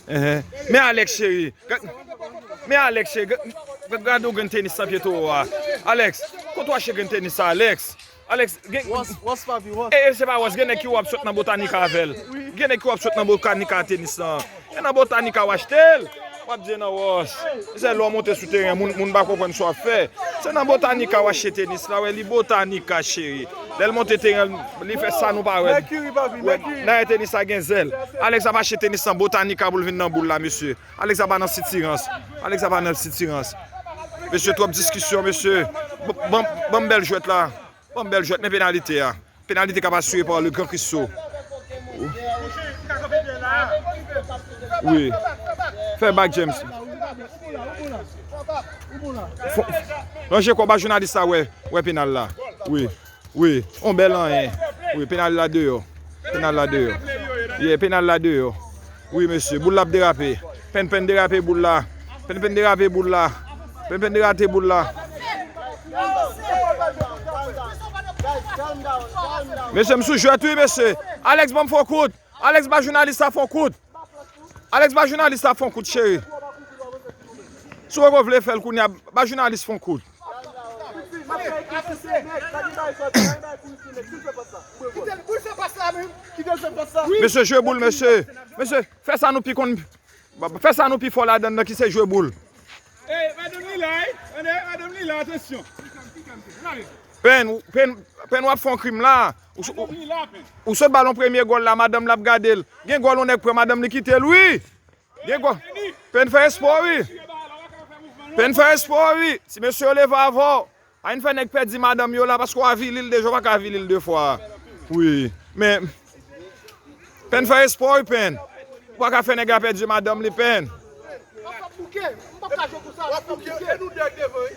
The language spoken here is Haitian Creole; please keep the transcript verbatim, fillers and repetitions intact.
Enhen. Men Alex cheri. Ga- Men Alex cheri. Ga- ga- Gade w grenn tenis nan pye towo a. Alex, kote w achte grenn tenis sa, Alex? Alex, gen. Wòs, wòs, papi, wòs. E, e, se pa wòs, gen nèg ki w ap sot nan Botanica avè l. Gen nèg ki w ap sot nan Botanica tenis lan. E nan Botanica w achte l. W ap di nan wòs. Se lè w monte sou teren, moun, moun pa konprann sa w ap fè. Se nan Botanica w achte tenis la, wè, li Botanica, cheri. Lè l monte teren, li fè sa nou pa wè. Mèkiri, papi, wè, mèkiri. Dayè tenis la gen zèl. Alex ap achte tenis nan Botanica pou l vin nan boul la, mesye. Alex ap nan sitirans. Alex ap nan sitirans. Mesye, twòp diskisyon, mesye. Ban, ban, ban m bèl jwèt la. Ban m bèl jwèt, men penalite a. Penalite k ap asire pa le gran Christo. Wi. Fè bak, James. Fo- Ranje kò ba jounalis la, wè. Wè penal la. Wi. Wi. On bèl anyen. Wi, penal la deyò. Penal la deyò. Yeah, penal la deyò. Wi, mesye, boul la ap derape. Pèn, Pèn derape boul la. Pèn, Pèn derape boul la. Pèn, Pèn derape boul la. Mesye, m sou jwèt, wi, mesye. Alex, ban m fè yon kout. Alex, ba jounalis la fè yon kout. Alex, ba jounalis la fè yon kout, cheri. Si w poko vle fè l kounye a, ba jounalis fè yon kout. Mesye, jwe boul, mesye. Mesye, fè sa nou pi konn. Fè sa nou pi fò ladann nan ki se jwe boul. Ey, madanm li la, ey. Tande, madanm li la, atansyon. Pèn, Pèn, Pèn, w ap fè yon krim la. Ou, ou, ou sot ba l yon premye gòl la, madanm l ap gade l. Gen gòl yon nèg pran madanm li kite l, wi. Gen gòl. Pèn fè espò, wi. Pèn fè espò, wi. Ti mesye yo leve avè w. Pa vin fè nèg pèdi madanm yo la, paske w avili l deja, w pa ka avili l de fwa. Wi. Men, Pèn fè espò, wi, Pèn. Ou pa ka fè nèg la pèdi madanm li, Pèn. W ap bouke. M p ap ka jwe konsa. W ap bouke. E nou de devan, wi.